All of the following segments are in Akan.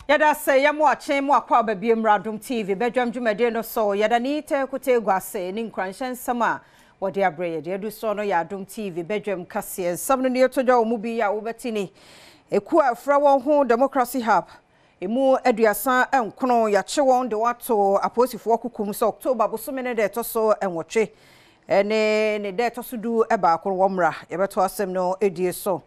Yɛda sɛ yɛ mo akye mo akɔ aba biem mmra Adom TV badwam dwumadie no so. Yɛda ne Tɛ Kotee Guase ne nkuranhyɛ nsɛm a wɔde abrɛ yɛ. Deɛ adu soɔ no yɛ Adom TV badwam kaseɛ nsɛm no ne ɛtɔ dwa wɔ mu bi a wobɛte ni. Ekuo a ɛfrɛ wɔn ho Democracy Hub emu 39 yɛakye wɔn de wɔn ato apolisifoɔ kokom sɛ October bosome ne da ɛtɔ so 8 ne ne da ɛtɔ so 11 no wɔmmra. Yɛbɛto asɛm no die so.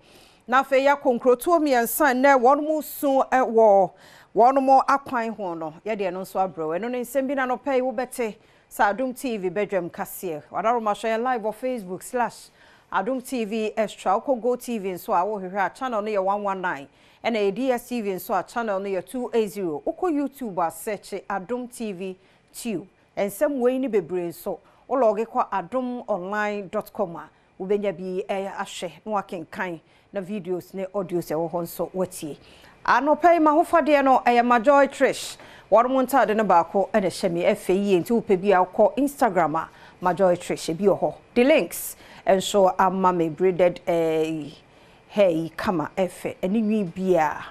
Na afei yɛakɔ nkurotoɔ mmiɛnsa nnɛ wɔn mu su wɔ wɔn mo akwan ho no, yɛde ɛno nso abrɛ wo. Ɛno ne nsɛm bi na anɔpa yi wobɛte sɛ Adom TV badwam kaseɛ. Wadaroma hwɛ yɛn live wɔ Facebook slash Adom TV Extra. Wokɔ Go TV nso a wohwehwɛ a channel no yɛ 119. Ɛna ɛyɛ DSTV nso a channel no yɛ 280. Wokɔ YouTube a search Adom TV Tube. Nsɛm wei ne bebree nso wo lɔge kɔ adomonline dot com a Wobɛnya bi ahwɛ na woakenkan na videos ne audios a ɛwɔ hɔ nso woatie. Anɔpa yi m'ahofadeɛ no ɛyɛ Majoy Trish. Wɔnom ntaade no baako na ɛhyɛ me, ɛfɛ yie nti wopɛ bi a wokɔ Instagram a Majoy Trish ebi wɔ hɔ. De links nso ama me braided hair yi kama ɛfɛ ɛne nwi biara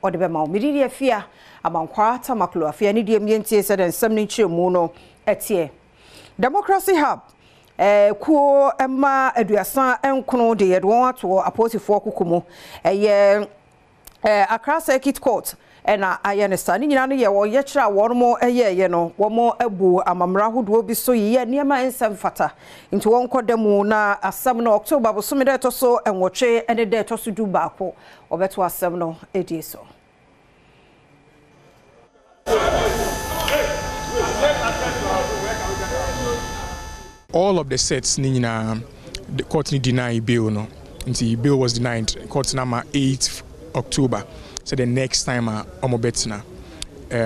ɔde bɛma wo. Me din de Afia Amankwaa Tamaklo. Afei ɛne deɛ yɛntie sɛdeɛ nsɛm no nkyerɛmu no ɛteɛ. Democracy Hub kuo mma 39 de yɛde wɔn ato apolisifoɔ koko mu. Ɛyɛ Accra Circuit Court na ayɛ no saa. Ne nyinaa no yɛ ɔyɛkyerɛ a wɔn yɛeɛ no, wɔn abu amammerɛ ahodoɔ bi so yeyɛ nneɛma a ɛnsɛ mfata. Nti wɔnkɔ da mu na asɛm no October bosome da ɛtɔ so 8 ne da ɛtɔ so 11 wɔbɛto asɛm no die so. All of the sets ne nyinaa the court no deny bail no nti bail was denied court no ama 8 October sɛ the next time a wɔn bɛtena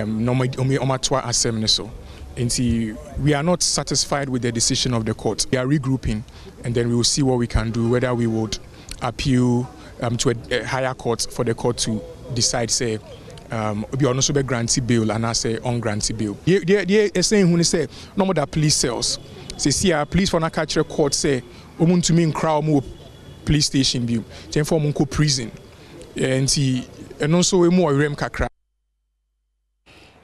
um, na wɔn atoa asɛm no so nti we are not satisfied with the decision of the court we are regrouping and then we will see what we can do whether we would appeal um, to a, a higher court for the court to decide sɛ um, obi ɔno nso bɛ grant bail anaasɛ ɔn grant bail. Deɛ deɛ deɛ ɛsɛn hu ne sɛ na wɔn da police cells sɛsi a police fo no aka kyerɛ court sɛ wɔn ntumi nkra wɔn wɔ police station bio kyɛn fɔ wɔn nkɔ prison nti ɛno nso emu ɔwerɛm kakra.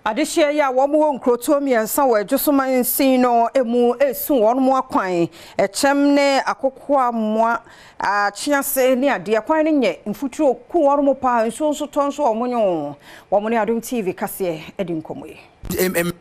Adehyeɛ yi a wɔn wɔ nkurotoɔ mmiɛnsa wɔ Adwoso mansin no mu resu wɔn akwan, ɛkyɛm ne akokoamoa, akyease ne adeɛ. Kwan no nyɛ, mfuturo ku wɔn paa, nsuo nso tɔ nso wɔn nyoo. Wɔn ne Adom TV kaseɛ adi nkɔmmɔ yi.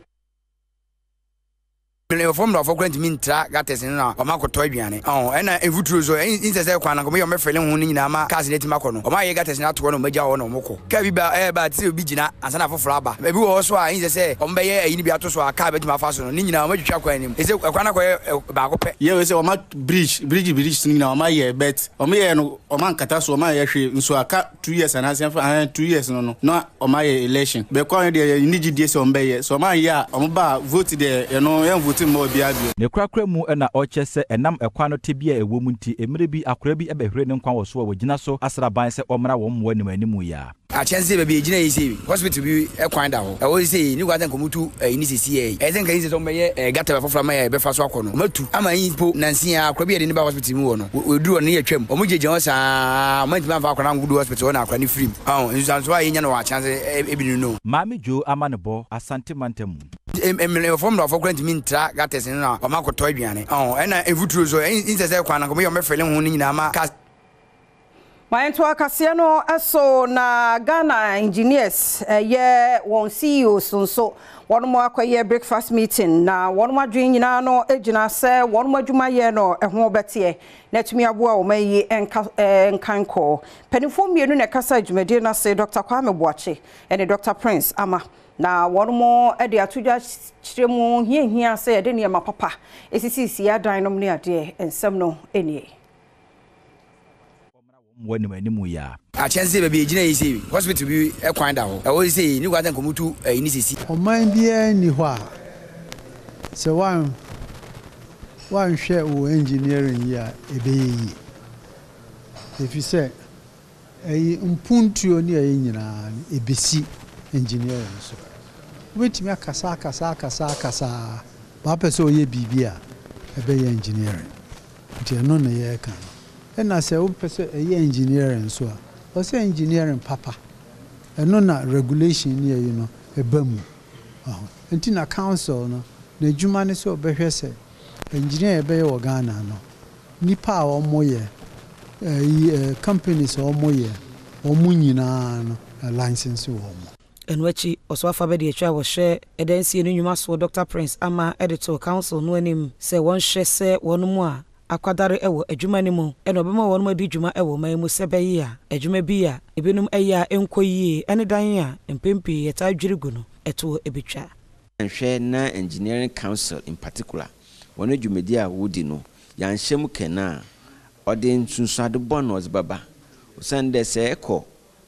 Mmerɛfoɔ mmerɛfoɔ koraa ntumi ntra gutters no na wɔn akɔtɔ aduane ɔho ɛna mfuturo nso ɛnsɛ sɛ kwan no anka wɔyɛ wɔn bɛfɛle ho no nyinaa ma cars no atumi akɔ no wɔn ayɛ gutters no ato hɔ na wɔn agya hɔ na wɔn kɔ car bi ba ɛɛba a te sɛ obi gyina ansa na foforɔ aba ebi wɔ hɔ so a ɛnsɛ sɛ wɔn bɛyɛ ayi no bi ato so a car bɛtumi afa so no ne nyinaa wɔn atwitwa kwan no mu ɛsɛ ɛkwan no akɔyɛ baako pɛ. Yɛ wei sɛ wɔn a bridge bridge bridge no nyinaa wɔn ayɛ but wɔn yɛ no wɔn ankata so wɔn anyɛ hwee nso aka 2 years anaasɛ ɛmfa ɛn 2 years no no na ɔmo ayɛ election bɛ kwan no deɛ yɛ nni gyidie sɛ ɔmo bɛyɛ sɛ ɔmo anyɛ a ɔmo ba a vote deɛ yɛno yɛn vote mma obiara bio. Ne korakora mu na ɔkyɛ sɛ ɛnam ɛkwan no tebea a ɛwɔ mu nti, mmere bi akoraa bi bɛhwere ne nkwa wɔ so a wɔgyina so asra ban sɛ ɔmmra wɔn mmoa nim anim yi a. Akyɛnse baabi a egyina yi sei, hospital bi kwan da hɔ. Ɛhɔ sei, ne kwan sɛ nka wɔtu ayi no sesiei yi. Ɛyɛ sɛ nka ɛnsɛ sɛ wɔbɛyɛ gutter foforɔ ama yɛn a yɛbɛfa so akɔ no. Wɔatu ama yi mpo nnansa yi ara, akwadaa bi a yɛde no baa hospital mu hɔ no, wɔduru hɔ no, ne yɛatwam. Wɔgyinagyina hɔ saa ara, wɔantumi amfa akwadaa no ankɔdu hospital hɔ na akwadaa no firim. Ɔho, nsusuansoɔ a yɛnya no wɔ akyɛnse bi no no. Maame Joe Amanebɔ, Asante Mantam mu. Mmerɛfoɔ mmerɛfoɔ koraa ntumi ntra gutters no na wɔakɔtɔ aduane. Ɔho, ɛna mfuturo nso, ɛnsɛ sɛ kwan no anka wɔyɛ wɔbɛfele ho no nyinaa ma cars. Ma yɛntoa kaseɛ no so na Ghana Engineers yɛ wɔn CEOs nso wɔn akɔyɛ breakfast meeting na wɔn adwene nyinaa no gyina sɛ wɔn adwumayɛ no ho bɛteɛ na atumi aboa wɔn ayi nka nkankɔ. Mpanimfoɔ mmienu na ɛkasa dwumadie no ase, Dr. Kwame Boakye ne Dr. Prince Ama na wɔn de ato dwa kyerɛ mu hiahia sɛ yɛde nneɛma papa esisisi adan nom ne adeɛ nsɛm no nie. Mmoa nim anim yi a. Akyɛnse baabi a egyina yi sei, hospital bi kwan da hɔ. Ɛhɔ sei, ne kwan sɛ nka wɔtu ayi no sisi. Ɔman biara nni hɔ a sɛ woan woanhwɛ wo engineering yie a ɛbɛyɛ yie. Ɛfiri sɛ ɛyi mpuntuo ne ɛyi nyinaa no ɛbɛsi engineering so. Wobɛtumi akasa akasa akasa akasa but wopɛ sɛ woyɛ biribi a ɛbɛyɛ engineering. Nti ɛno na yɛreka no. Ɛna sɛ wopɛ sɛ ɛyɛ engineering nso a, ɔsɛ engineering papa. Ɛno na regulation ne ayi no ɛba mu. Nti na council no, n'adwuma ne sɛ ɔbɛhwɛ sɛ engineer yɛbɛyɛ wɔ Ghana no, nipa a wɔyɛ, ɛyi companies a wɔyɛ, wɔn nyinaa no, license wɔn. Ɛno akyi, ɔsoafo abadiakyiri a wɔhyɛ ɛdansie no nnwuma soɔ, Dr Prince Armah, de too council no anim sɛ wɔnhwɛ sɛ wɔn mu a akwadare wɔ adwuma no mu na ɔbɛma wɔn adi dwuma wɔ ɔman mu sɛ ɛbɛyɛ a adwuma bi a ebinom yɛ a ɛnkɔ yie ne dan a mpɛn pii yɛtaa dwiri gu no toɔ bɛtwa. Nhwɛ na Engineering Council in particular hɔn dwumadzi a wodzi no yɛannhyɛ mu kɛn a, ɔdze nsunsuando bɔn na ɔdze bɛba. Osiandɛ sɛ ekɔ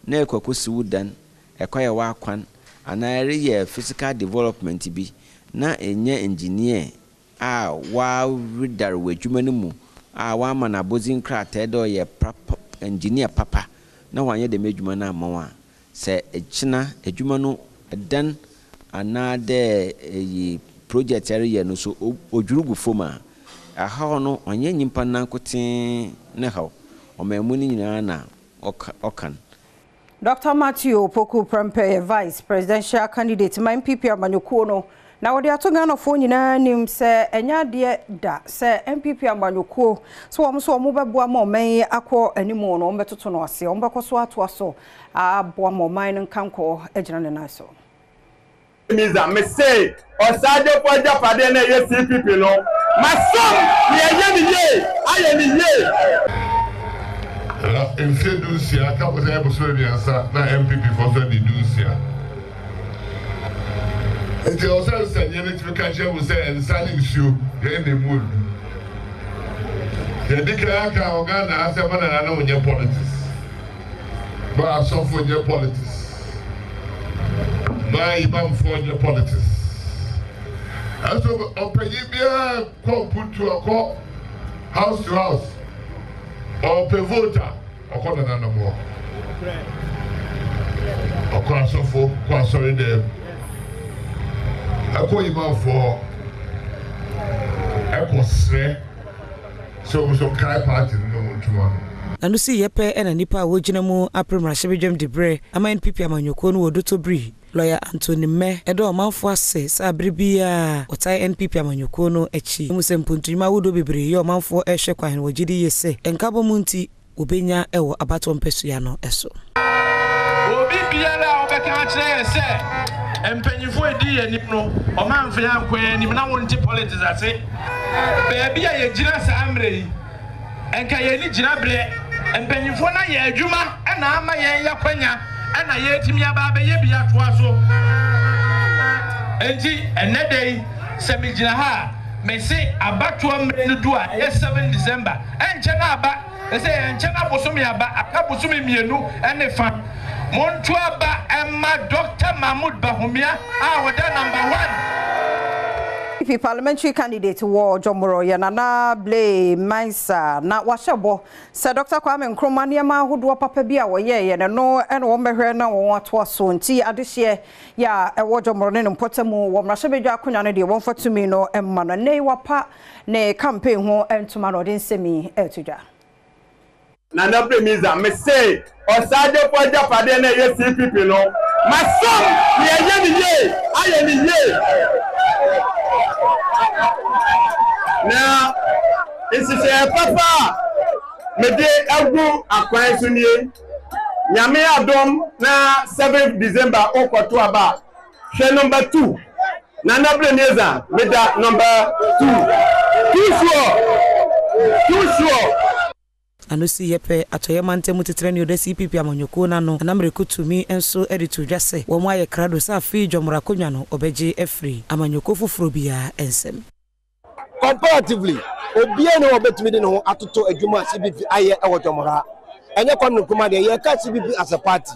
na erokɔ ekosi wo dan, ekɔyɛ w'akwan, anaa ereyɛ physical development bi na ennyɛ engineer a ɔawedar wɔ edwuma no mu a wɔama no abɔdzin krataa dɛ ɔyɛ prap engineer papa na ɔannyɛ dɛm edwuma no amma wo a, sɛ kyena edwuma no dan anaa dɛ eyi project a ereyɛ no so odwuruw gu famu a, haw no ɔnnyɛ nyimpa nankotsee ne haw, ɔman mu no nyina na ɔka no. Dr. Matthew Opoku Prempeh yɛ vice presidential candidate ma NPP amanyɔkuo no, na wɔde ato Ghanafoɔ nyinaa anim sɛ ɛnyɛ adeɛ da sɛ NPP amanyɔkuo sɛ wɔn nso wɔn bɛboa ma ɔman yi akɔ anim no, wɔn bɛtoto no ase, wɔn bɛkɔ so atoa so aboa ma ɔman no nkankɔ agyina ne nan so. Miza, mese Ɔsagyefo agyapadeɛ no a ɛyɛ CPP no, masom na yɛayɛ no yie, ayɛ no yie. Na mfeɛ dunsia aka bɔ sɛ ɛyɛ bosome mmiɛnsa na NPP foɔ nso adi dunsia. Nti ɛwɔ sɛ nsɛnniɛ no tumi ka kyerɛ mu sɛ nsa ne nsuo yɛn na emu odu. Yɛdi kan aka wɔ Ghana ha sɛ mo nananom nyɛ politics. Ma asɔfo nyɛ politics. Ma imamfoɔ nyɛ politics. Ɛso ɔpanyin biara kɔ mpuntu ɔkɔ house to house ɔpɛ vote a ɔkɔ nananom hɔ. Ɔkɔ asɔfo kɔ asɔre dɛm. Ɛkɔ imamfoɔ hɔ. Ɛkɔ srɛ. Sɛ wɔn nso nkae party no na wɔn ntu ano. N'ano siiɛ pɛ na nnipa a wɔgyina mu apere mmarahyɛbadwam diberɛ ama NPP amanyɔkuo no wɔ Dotobiri, Lɔya Anthony Mmeh dɔ ɔmanfoɔ ase sɛ abere biara wɔtae NPP amanyɔkuo no akyi. Mu sɛ mpontu nnwuma ahodoɔ bebree yɛ ɔmanfoɔ rehwɛ kwan no wɔgye di yie sɛ nkabom nti wɔbɛnya wɔ abatoɔ mpasua no so. Obi biara a ɔbɛka akyerɛ yɛn sɛ mpanyimfo a edi yɛn anim no, wɔamfa yɛn ankɔ yɛn anim na wonte politics ase. Baabi a yɛgyina saa mmerɛ yi, nka yɛn ani gyina berɛ. Mpanyimfoɔ no ayɛ adwuma na ama yɛn yɛakwanya na yɛretumi aba abɛyɛ bi atoa so. Enti ɛnnɛ da yi, sɛ megyina ha a, mese abatoɔ mmerɛ no du a, ɛyɛ 7 December, ɛnkyɛ na aba. Ɛsɛ yɛnkyɛ na bosome aba, aka bosome mmienu ne fa. Monto aba mma Doctor Mahmood Bawumia a ɔda number one. NPP parliamentary candidate wɔ Jomoro yɛ Nana Blay Mensah na wahyɛ bɔ sɛ Dr. Kwame Nkrumah nneɛma ahodoɔ papa bi a wɔyɛeɛ no no na wɔmmɛhwɛ na wɔn atoa so nti adehyeɛ yɛ a ɛwɔ Jomoro ne ne mpɔtamu wɔ mmarahyɛbadwa akonnwa no deɛ wɔmfa tumi no mma no. Nnɛ yi wapa ne campaign ho ntoma na ɔde nsɛm yi ɛreto dwa. Nana Bremiza, mese Ɔsagyefo agyapadeɛ no a ɛyɛ CPP no, masom na yɛayɛ no yie, ayɛ no yie. Na nhyehyɛeɛ papa a mede agu akwan so nie. Nyame adom na 7th December wokɔto aba a, hwɛ number 2. Nana Bremiza, meda number 2. Too sure! Too sure! Ano siiɛ pɛ, Atɔeɛ Mantam mu titenani a ɔda CPP amanyɔkuo no ano, Nana Miraku Tumi nso de too dwa sɛ wɔn ayɛ krado sɛ afei Dwɔmmorɔ akonnwa no wɔbɛgye afiri amanyɔkuo foforɔ biara nsam. Comparatively, obiara nni hɔ a obetumi de ne ho atoto adwuma a CPP ayɛ wɔ Dwɔmmorɔ. Ɛnyɛ Kwame Nkrumah deɛ, yɛka CPP as a party.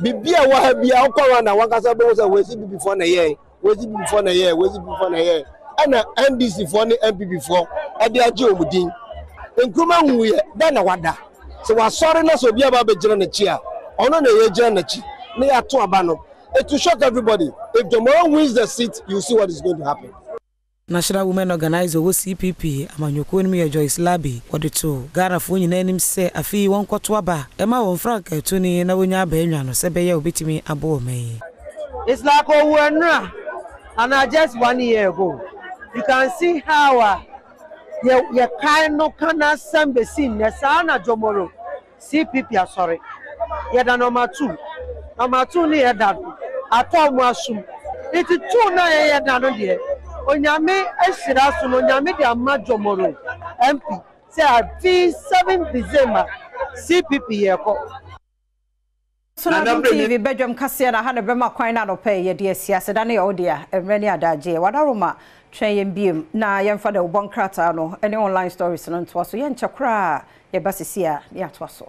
Biribi a ɛwɔ ha biara, wokɔ Rwanda wankasa bɛhu sɛ wei CPP foɔ na ɛyɛe. Wei CPP foɔ na ɛyɛɛ, wei CPP foɔ na ɛyɛɛ. Ɛna NDC foɔ ne NPP foɔ ɛde agye wɔn din. Nkrumah nwuiɛ, dɛn na wada? Sɛ wasɔre na sɛ obi aba abɛgyina n'akyi a, ɔno na yɛgyina n'akyi na yɛato aba no. It will shock everybody. If Jomoro wins the seat, you see what is going to happen. National Women Organizer wɔ CPP amanyɔkuo no mu yɛ Joyce Labi. Wɔde to Ghanafoɔ nyinaa anim sɛ afei wɔnkɔto aba ɛma wɔn frankaatuni na wɔnya abɛɛnwa no sɛ ɛbɛyɛ a wɔbɛtumi abɔ ɔman yi. It's like owu ɛnora anaa just one year ago. You can see how a yɛ yɛkae no ka n'asɛm bɛsi nnɛ saa na Jomoro CPP asɔre. Yɛda number two. Number two ne yɛda no atɔ ɔmo asom. Nti two no a yɛyɛ no deɛ, Onyame ahyira so no, Onyame de ama Jomoro MP sɛ afi 7 December CPP yɛkɔ. Sonadom TV badwam kaseɛ na ha ne bɛma kwan na anɔpɛ yɛde asi aseda ne yɛwo deɛ mmerɛ ne adagyeɛ wadaroma twɛn yɛn biem na yɛmfa da wobɔ nkrataa no ne online stories no ntoa so. Yɛnkyɛ koraa, yɛba sisi a ne yɛatoa so.